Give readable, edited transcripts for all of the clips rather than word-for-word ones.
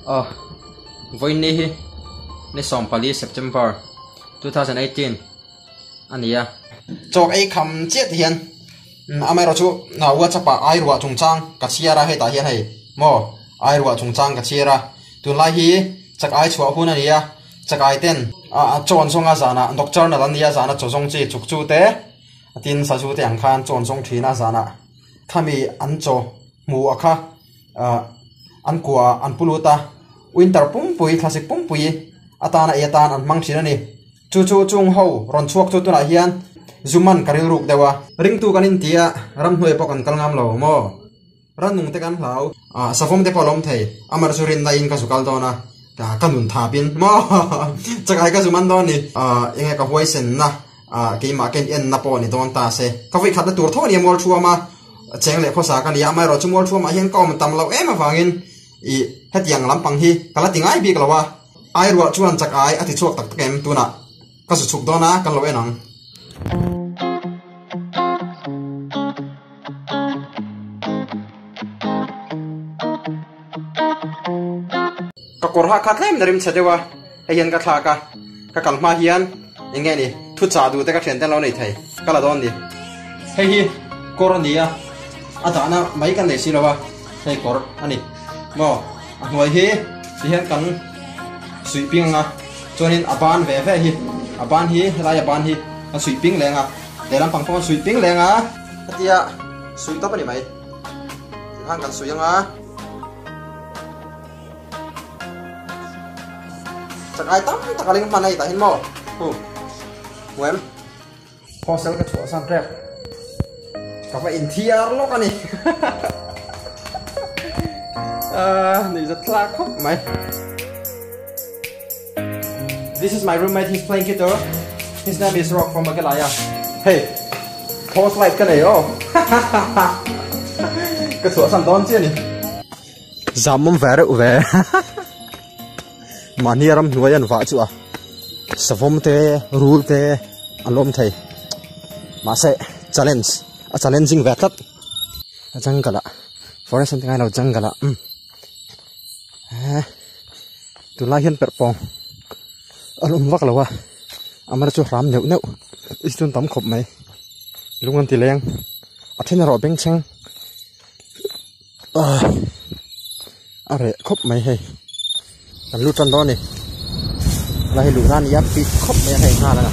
Aw vawiin ni hi ni 14 September 2018 a ni a. Chawk ei kham chiah ti hian amaherawh chu WhatsApp ah ai ruah chungchang ka chhiar a hetah hian hei maw ai ruah chungchang ka chhiar a tunlai hi chak ai chhuah hun a ni a chak ai ten chawn zawnga zanah nocturnal an ni a zana chaw zawng chi chuk chu te tin sazu te ang khan chawn zawng thin a zanah khami an chaw hmu a kha. ah an kuah an pu lut a, winter pumpui thlasik pumpui atana ei atan an hmang thin a ni. Chu chu chung ho rawn chhuak chu tunah hian zu man ka rilruk deuh a. Ringtu kan inti a, ramhnuai pawh kan kal ngam lo maw? Rannung te kan hlau. Ah savawm te pawh a lawm thei, amar chu rinna in ka zu kal dawn a, ka nun thap in maw chakai ka zu man dawn ni. Ah enge ka huaisenna ah keimah ken enna pawh ni dawn ta se, ka vawikhatna tur tho a nia mual thuam a. Cheng leh khawsa ka ni a, amaherawh chu Mualthuamah hian ka awm tam loh em avangin ih hetiang lampang hi ka la ti ngai bik lo a, Airuah chuan chak ai a ti chhuak tak tak em tunah ka zu chhuk dawn a, kan lo en ang. Ka kawr ha kha tlem na rim chhe deuh a, hei hian ka thlak a, ka kal hma hian eng nge ni thu chah duh te ka thian te an lo nei thei, ka la dawn ni. Hei hi kawr a ni a, a dahna mai kan nei si lo a, hei kawr a ni maw, a hnuai hi ti hian kan suih ping ang a, chuanin a ban ve ve hi, a ban hi helai a ban hi kan suih ping leng a, lehlam pang pawh kan suih ping leng a, hetia suih tawp a ni mai, tikhan kan suih ang a. Chakai tam tak a ling hman a ni tah hin maw? Hu. Hmuem. Hostel ka chhuah san rep. Ka va inthiar lawk a ni. Ah, ni zat thlak khawp mai. This is my roommate, he's playing guitar. His name is Rock from Meghalaya. Hey, torch light ka nei aw. Ka chhuah san dawn chiah ni. Zamawm ve reuh ve. Mahni a ramhnuai an vah chu a savawm te rul te an awm thei. Mahse challenge a challenging ve tlat. A jungle ah forest an ti ngailo jungle ah umm eh tunlai hian perh pawng a awm vak lo a amah chu hram neuh neuh i chuan tam khawp mai lung an ti leng a then erawh bengchheng. A reh khawp mai hei kan lut tan dawn a ni helai hi luhna a ni a pik khawp mai a hei nghal a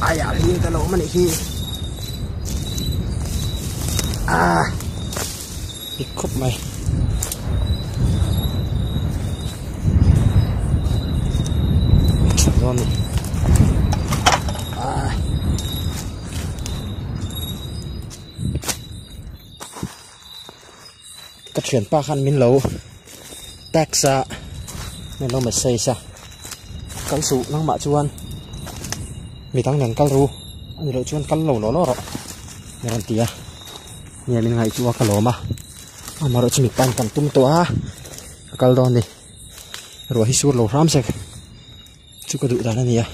aiah hlim ta lo awm a nih hi ah pik khawp mai. Dawn a ni ah. Ka thianpa khan min lo text a min lo message a kal suh nangmah chuan midang nen kal ru a ni loh chuan kal lo law law rawh a rawn ti a nia min ngaihtuah a ka lawm a amaherawh chu mipa in kan tum tawh a ka kal dawn a ni ruah hi sur lo hram sek. Chu ka duh dan a ni a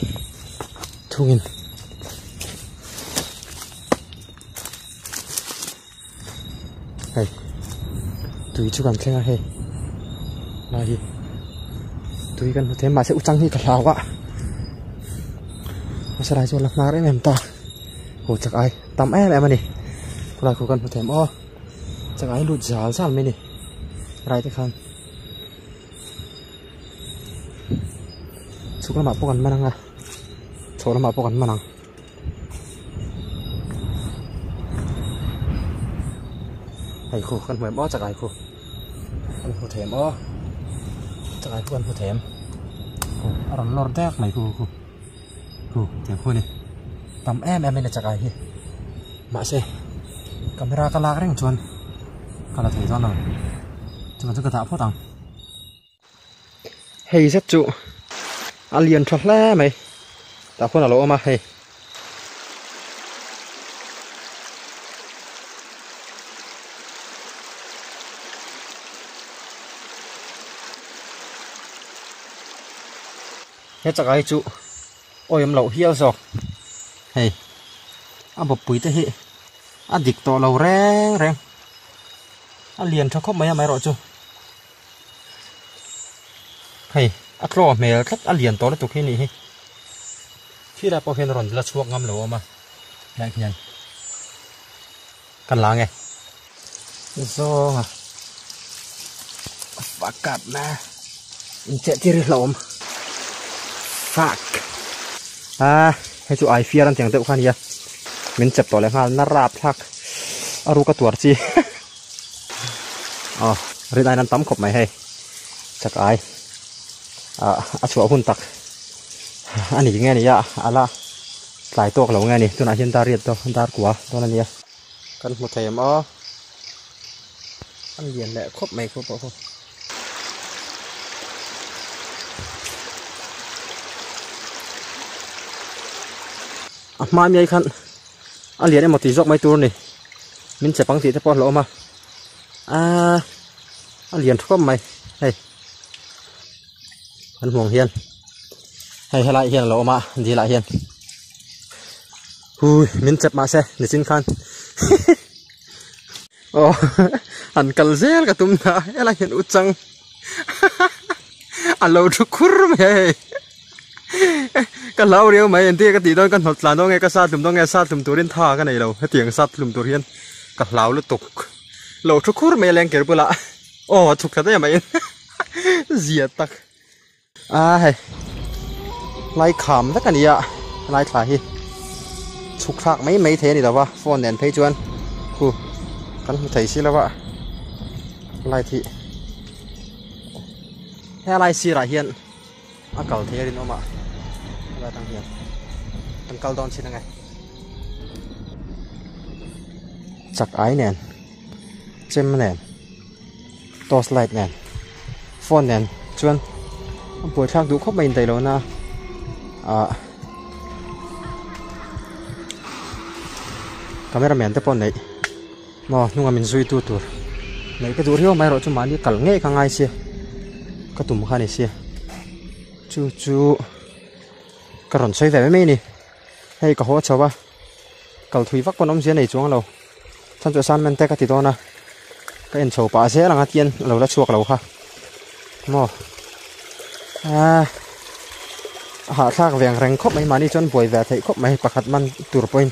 thungin hei tui chu kan thleng a hei lai hi tui kan hmu thei a mahse uchang hi ka hlau a hmasa lai chuan la hnar em em ta haw chak ai tam em em a ni khulai khu kan hmu thei em aw chak ai lut zal zal mai a ni rai te khan. Chhuk lamah pawh kan man ang a chhoh lamah pawh kan man ang hei khu kan hmu em aw chakai khu kan hmu thei em aw chakai khu kan hmu thei em khu a rawn lawr dek mai khu khu khu tiang khu a ni tam em em in a chakai hi mahse camera ka lak reng chuan ka la thei dawn lo chuan chu ka dah phawt ang. Hei zet chu a lian tha hle mai tah khuan a lo awm a hei. He chakai chu awih awm loh hial zawk hei a bawppui te hi a dik tawh lo reng reng. A lian tha khawp mai a amaherawh chu hei a tlaw hmel tlat a lian tawh lutuk hi a nih hi. Thilai pawh hian a rawn la chhuak ngam lo a awm a helai hian kan la nge zawnga fuck up man incheh tir hi hlauhawm fuck a hei chu ai fiar an tiang deuh kha a nia min chep tawh leh nghal na rap thlak a ruk a tuar chi aw rin aiin an tam khawp mai hei chak ai ah a chhuah hun tak a ni nge nia a la tlai tawk lo nge ni tunah hian dar riat dawn dar kua dawn a nia kan hmu thei em aw a lian leh khawp mai khu pawh khu. A hma ami ai khan a lian emaw tih zawk mai tur a ni min chep ang tih te pawh a hlauhawm a aaa a lian thuam mai hei kan hmuh ang hian hei helai hian a lo awm a dil ah hian hui min chep mahse nichin khan aw han kal zel ka tum na helai hian u chang a lo thu khur mai a hei ka hlau riau mai engtin nge ka tih dawn ka hnawt tlan dawn nge ka sat hlum dawn nge sat hlum turin tha ka nei lo hetiang sat hlum tur hian ka hlau lutuk lo thu khur mai a lengker bulah aw a chhuk thla daih mai zia tak a hei lai kham vek a ni a helai thla hi chhuk thlak mai mai thei a ni lo va phone nen phei chuan khu kan hmu thei si lo a light hi helai sirah hian a kal thei a rinawm a helai atang hian kan kal dawn chin ange chak ai nen chem nen torch light nen phone nen chuan a buaithlak duh khawp mai indaih lohna ah camera man te pawh neih maw hnunga min zui tu tur neih ka duh riau mai erawh chu mahni kal ngei ka ngai sia ka tum kha a ni sia chu chu ka rawn sawi ve mai mai a ni hei ka haw chho a kal thui vak pawn awmzia nei chuang lo. Chuan chu assignment te ka ti dawn a ka en chho pah zel ang a tian a lo la chhuak lo kha maw ah a hahthlak ve ang reng khawp mai mahni chuan buai ve theih khawp mai pakhat man tur pawhin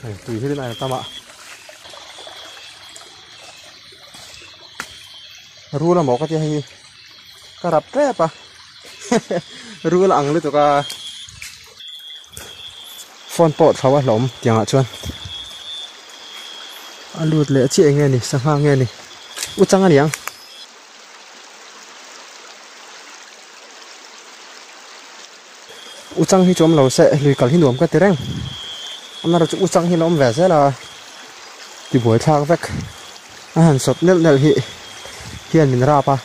hei tui hi rinai a tam a rul amaw ka tia hei hi ka rap tep a rul ang lutuk a. Phone pawh thlo a hlawm tiang ah chuan a lut leh chiah eng nge ni sangha nge ni u chang a ni ang. U chang hi chu awm lo se lui kal hi nuam ka ti reng amaherawh chu u chang hi la awm ve zel a tibuai thlak vek a han sawt nelh nelh hi hian min rap a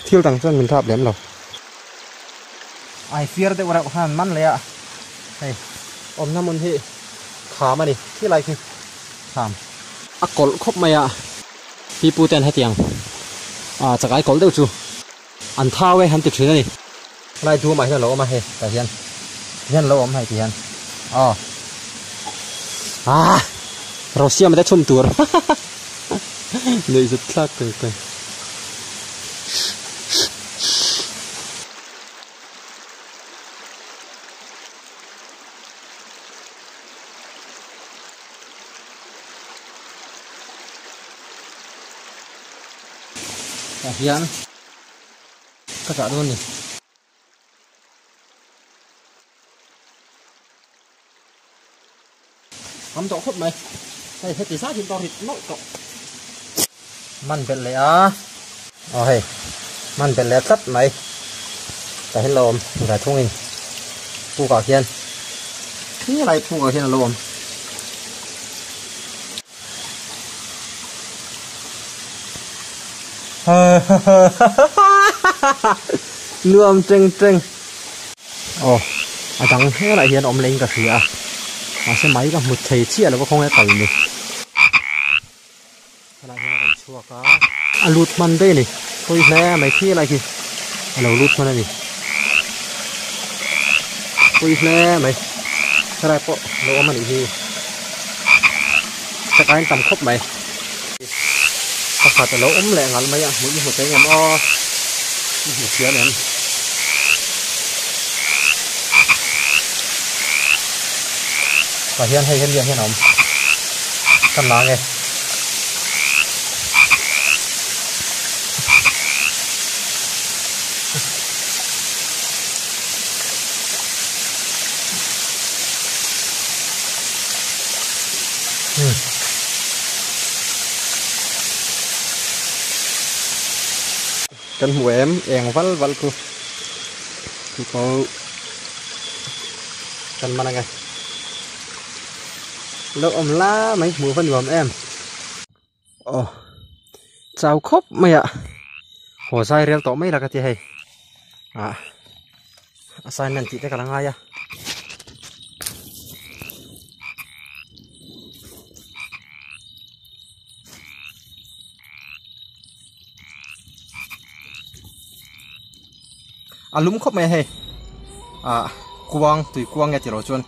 thil dang chuan min rap lem lo. Ai fiar deuh reuh khan man leh a hei awmna hmun hi kham a ni khilai khi kham a kawlh khawp mai a pipu ten hetiang ah chakai kawlh deuh chu an thau e han ti thin a ni helai dum ah hian a lo awm a hei tah hian ti hian a lo awm hei ti hian aw ah rosiam te chhum tur nuihzat thlak teng teng. Tah hian ka dah dawn a ni. Tam tawh khawp mai. Hei heti zat hi ka rit nawlh tawh. Man belh leh a. Aw hei man belh leh tlat mai. Tah hian lo awm ve thungin pukah khian helai phukah khian a lo awm. Nuam teng teng. Aw a dang helaiah hian awm leh in ka hria a mahse mai ka hmu thei chiah lo va khawnge kal ni. Helaiah hian a rawn chhuak a a lut hman daih a ni hawi hle mai khilai khi a lo lut hman a ni hawi hle mai helai pawh lo awm a nih hi. Chakai an tam khawp mai. Pakhat a lo awm leh ngal mai a, hmuh i hmu thei ngem aw, i hmu thiam em? Tah hian hei hemi ah hian a awm ka la nge. Kan hmu em eng val val chu chu pawh kan man ange lo awm la mai hmuh va nuam em aw chau khawp mai a haw zai rel tawh mai la ka ti hei ah assignment tih te ka la ngai a. A lum khawp mai a hei ah kuang tui kuang nge tilo chuan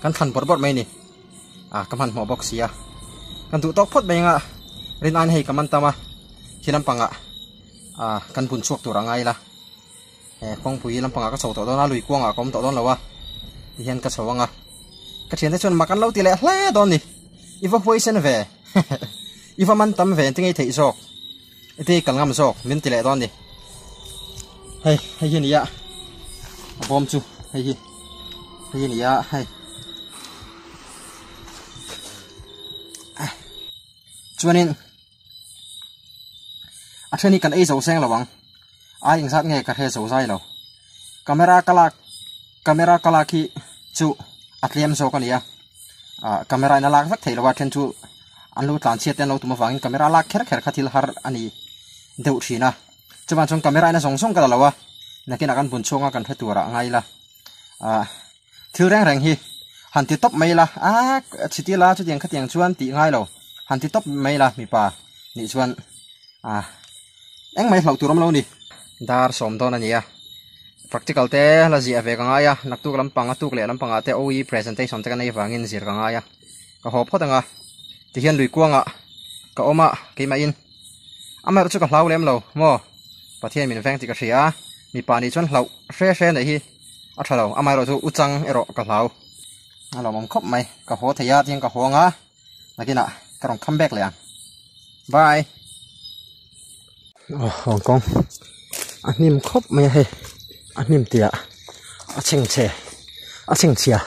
kan thlan bawrh bawrh mai a ni ah ka hmanhmawh bawk si a kan duh tawk phawt mai anga rin aiin hei ka man tam a khi lampangah ah kan bun chhuak tur a ngai ila he kawngpui lampangah ka chho tawh dawn a lui kuangah ka awm tawh dawn lo a tihian ka chho ang a ka thiante chuan mak an lo ti leh hle dawn a ni i va huaisen ve i va man tam ve engtin nge i theih zawk. Iti kal ngam zawk min ti leh dawn ni. Hei hei hi nia a bawm chu hei hi hei hi nia hei chuanin a then hi kan ei zo seng lo ang ai engzat nge ka hre zo zai lo camera ka lak camera ka lak hi chu a tlem zawk a nia ah camera in a lak vek theih lo a then chu an lo tlan chhiat te an lo tum avangin camera lak kher kher kha thil har a ni deuh thin a chuvang chuan camera in a zawng zawng ka la lo a nakinah kan bun chhuang a kan hre tur ah ngai ila ah thil reng reng hi han ti tawp mai ila ah chhiti la chutiang khatiang chuan tih ngai lo han ti tawp mai ila mipa nih chuan ah engmah hi hlauh tur awm lo a ni dar sawm dawn a ni a. Practical te la ziah ve ka ngai a, naktuk lampang a tuk leh lampangah te OE presentation te ka nei vangin zir ka ngai a, ka haw phawt ang a, tihian lui kuangah ka awm a keimahin amaherawh chu ka hlau lem lo maw Pathian min veng tih ka hria a, mipa nih chuan hlauh hre hre neih hi a tha lo, amaherawh chu u chang erawh ka hlau a lawmawm khawp mai, ka haw thei a tihian ka haw ang a, nakinah ka rawn come back leh ang bye. Aw Hong Kong a hnim khawp mai a hei a hnim tih ah a chhengchhe a chhengchhia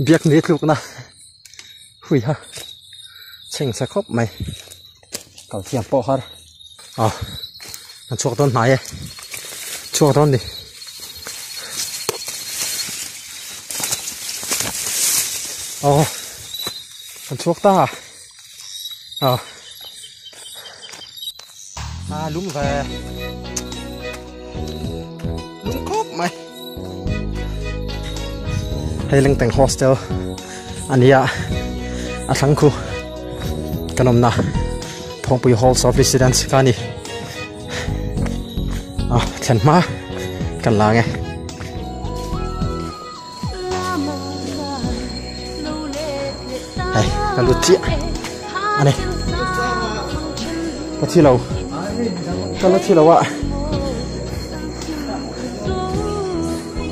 biak ni tlukna hui ha chhengchhe khawp mai kal thiam pawh har aw an chhuak dawn hnai e chhuak dawn ni. Aw an chhuak ta aw. A lum ve lum khawp mai hei Lengteng hostel a ni a a thlang khu kan awmna Phawngpui halls of residence kha a ni a thlen hma kan la ang e. Hei ka lut chiah a ni ka thi lo ka la thi lo a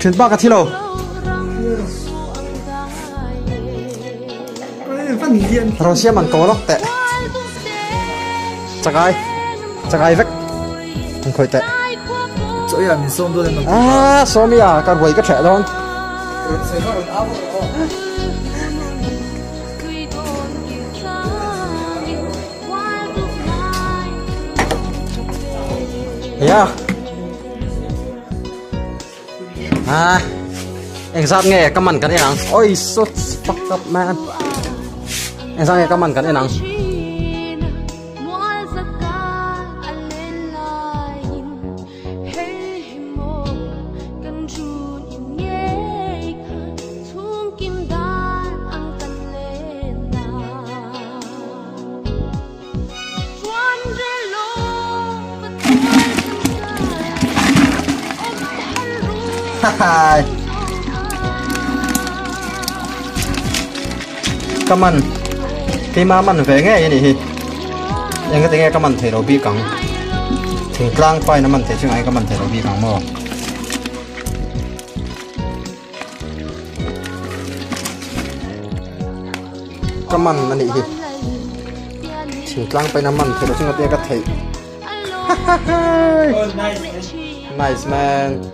thian pa ka thi lo rawn siam an ko lawk teh chakai chakai vek an khawih teh ah sawmia ka ruai ka theh dawn Ya. À. Engzat nge ka man kan en ang. Oi so fucked up man. Engzat nge ka man kan en ang. Ka man keima man ve ngei a nih hi. Eng ati nge ka man thei lo bik ang. Thingtlang pa in a man thei chu ngai ka man thei lo bik ang maw. Ka man a nih hi. Thingtlang pa in a man thei lo chu nga te ka theih. Nice man.